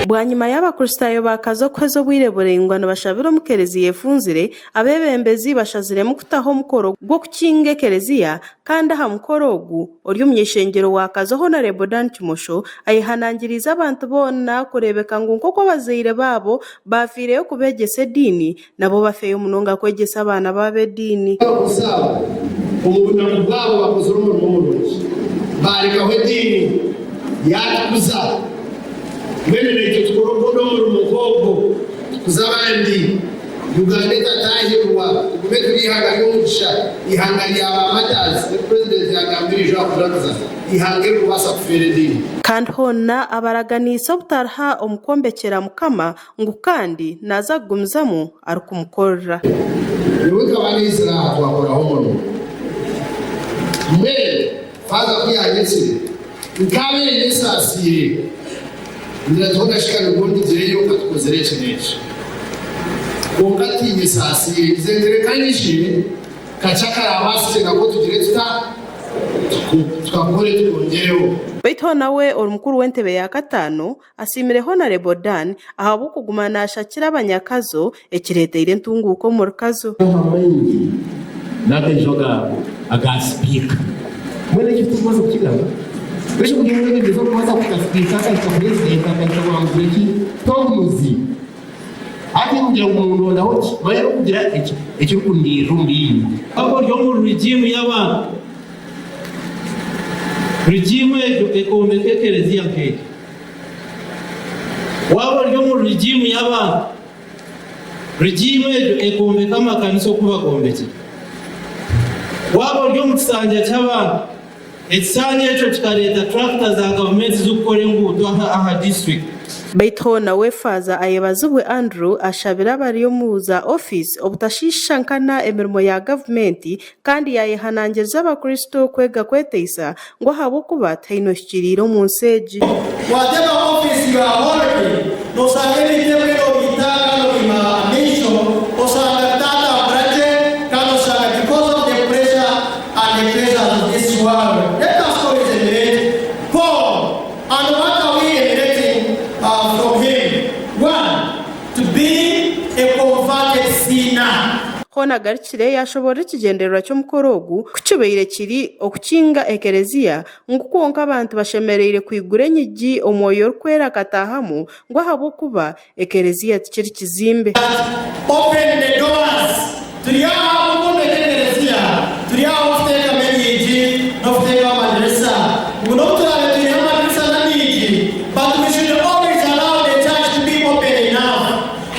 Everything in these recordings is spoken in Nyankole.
Bwanyima y'Abakristaayo ba Kazo kuheza obwire buraingwa nibashabira omu kereziya efunzire, abeebembezi bashaziremu kutaho omukoro gw'okukinga ekereziya kandi aha mukoro ogu, ori omuny'eishengyero wa Kazo Honarebo Dan Kimosho ayehanangiriize abantu boona kureebeka ngu nk'oku abazaire baabo baafiireyo kubeegyesa ediini, nabo bafeeyo munonga kwegyesa abaana baabo ediini. Abaguzi abo omu bunaku bwabo bakozire omurimo murungi, baarekaho ediini yaatukuza. Mbwenu naitwe tukore ogundi omurimo nk'ogwo, tukuze abandi. Uganda etataahirirwa, tugume turi eihanga ry'omugisha, eihanga rya ba martyrs, nikwo Purezidenti yaagambire ijo aha kuraguza, eihanga eririkubaasa kufeera ediini. Kandi hoona abaraganiise obutariha omu kwombekyera Mukama ngu kandi naaza kugumizamu arikumukorera. Nyowe nkaba naizire aha twakoraho omurimo. Mbwenu faaza ku yaanyetsire, nkaabaire nyesaasiire ngira nti hoona shi ka nibwo ndigireyo ka tukozire eki n'eki. Kwonka tinyesaasiire, ngize nti reka nyije kakye akaraabaasise nako tugire tuta? Tukakore tukongyereo. Beitu hoona we ori mukuru w'entebe ya kataano Asiimire Honarebo Dan ahabw'okuguma naashakira abanyakazo ekireeteire entunguuka omuri Kazo. Aha maingi n'agaijo gaabo aga sipiika. Mbwenu ekyo titurikubaasa kukigamba. Mbwenu shi kugira ngu ebyo orikubaasa kuhika sipiika akahika purezidenti akahika baamugira ki? Tomuzi. Hati kugira ngu mundondaho ki? Manya n'okugira ekirikundiirira omuriimwe. Waaba ori omu rigiimu y'abantu, rigiimu egyo ekombeka ekereziya nk'egyo. Waaba ori omu rigiimu y'abantu, rigiimu egyo ekombeka amakanisa oku bagombekire. Waaba ori omu kisanja ky'abantu, ekisanja ekyo kikareeta turakita za gavumenti zirikukora enguuto aha disiturikiti. Beitu hoona we Faaza Ayebazibwe Andrew ashabire abari omu za ofiisi obutashiisha nkana emirimo ya gavumenti Kandi yaayehanangiriza Abakristo kwega kweteisa ngu ahabw'okuba tihaine ohikiriire omu nsi egi. Wateeba ofiisi you are working noshanga ebintu ebimwe nobiita kandi obiima amaisho oshanga bitatambura gye kandi oshanga because of the pressure and the pressures of this world let us always emulate Paul and what are we emulating from him one to be a converted sinner. Hoona agarukire yaashoboorora ekigyendererwa ky'omukoro ogu ku kibaire kiri okukinga ekereziya ngu kwonka abantu bashemereire kwigura enyigi Omwoyo Orikwera akataahamu ngu ahabw'okuba ekereziya tikiri kizimbe. Open the doors Turi aha kwombeka ekereziya, turi aha okuteekamu enyigi n'okuteekaho amadirisa ngu n'obu turaabe twineho amadirisa n'amiigi but we should always allow the church to be open enough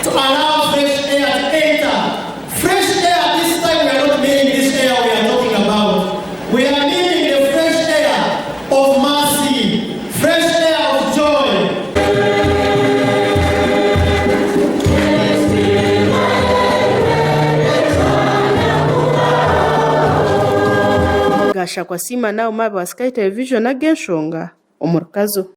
to allow fresh air to enter. Fresh air this time we are not meaning this air we are talking about, we are meaning the fresh air of mercy, fresh air of joy. Gashakwa Siima Naomi Abe wa Sky Television ag'enshonga omuri Kazo.